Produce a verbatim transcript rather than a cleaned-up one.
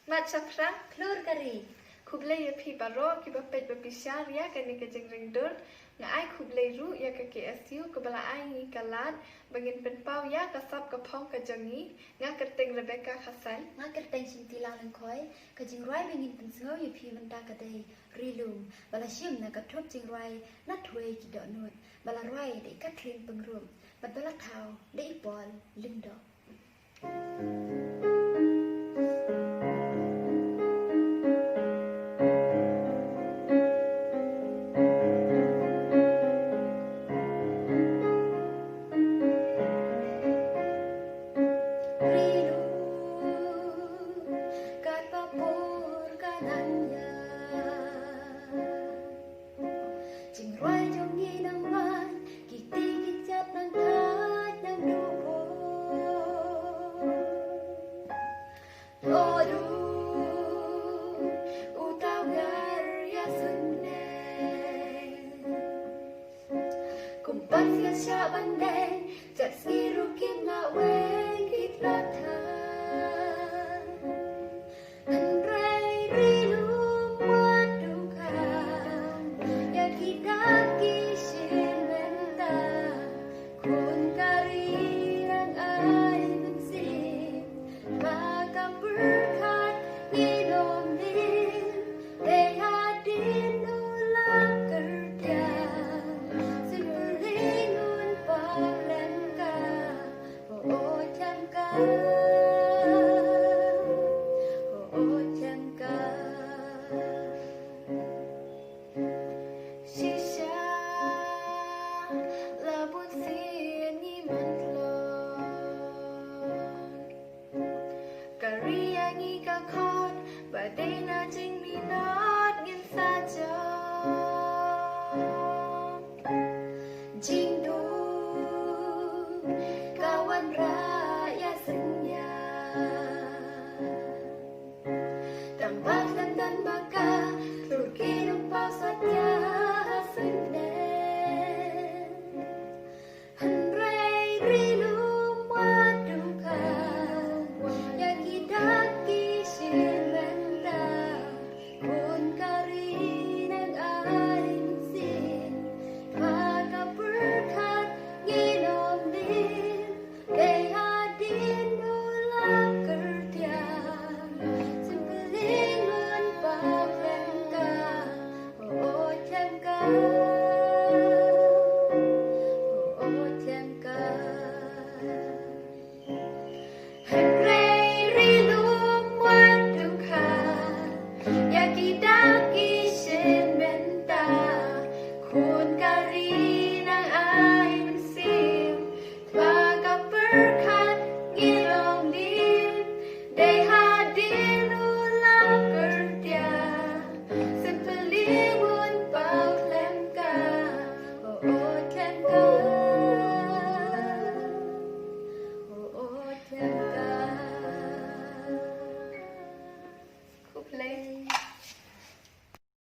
Mat shaphrang, khlur ka ri. Khublei ïa phi baroh kiba peit ba bishar ïa kane ka jingreng dur. Nga ai khublei ruh ïa ka K S U kaba la ai ngi ka lad ba ngin pynpaw ïa ka sap ka phong ka jong ngi. Nga kyrteng Rebecca Kharsaiñ. Nga kyrteng Shimti Langlyngkhoi. Ka jingrwai ba ngin pynsngew ïa phi mynta ka dei Ri Lum, ba la shim na ka thup jingrwai Na Thwei Ki Dohnud, ba la rwai da i Catherine Pyngrope bad ba la thaw da i Paul Lyngdoh. Ri Lum, katba por ka nang ïa, jingrwai jong ngi nang wan, ki kti ki jat nang thait nang duh bor. Ïoh ruh uta u Wiar ïa Suiñneng, kum pat ki shah ban dei, jait sngi ruh kim lah weng ki la than. Hynrei Ri Lum wat duh khang ïa kita ki shin bynta. Khun ka ri dang ai mynsiem ba ka pyrkhat ngi lum lim. Te hadien u la kyrtiang, Suiñpyrling un pop lyngka. Ho o thiang ka, ho o thiang ka. Shisha la bun sien ngi man tlot. Ka ri ïa ngi ka khot, ba dei na jingminot ngin sa jot.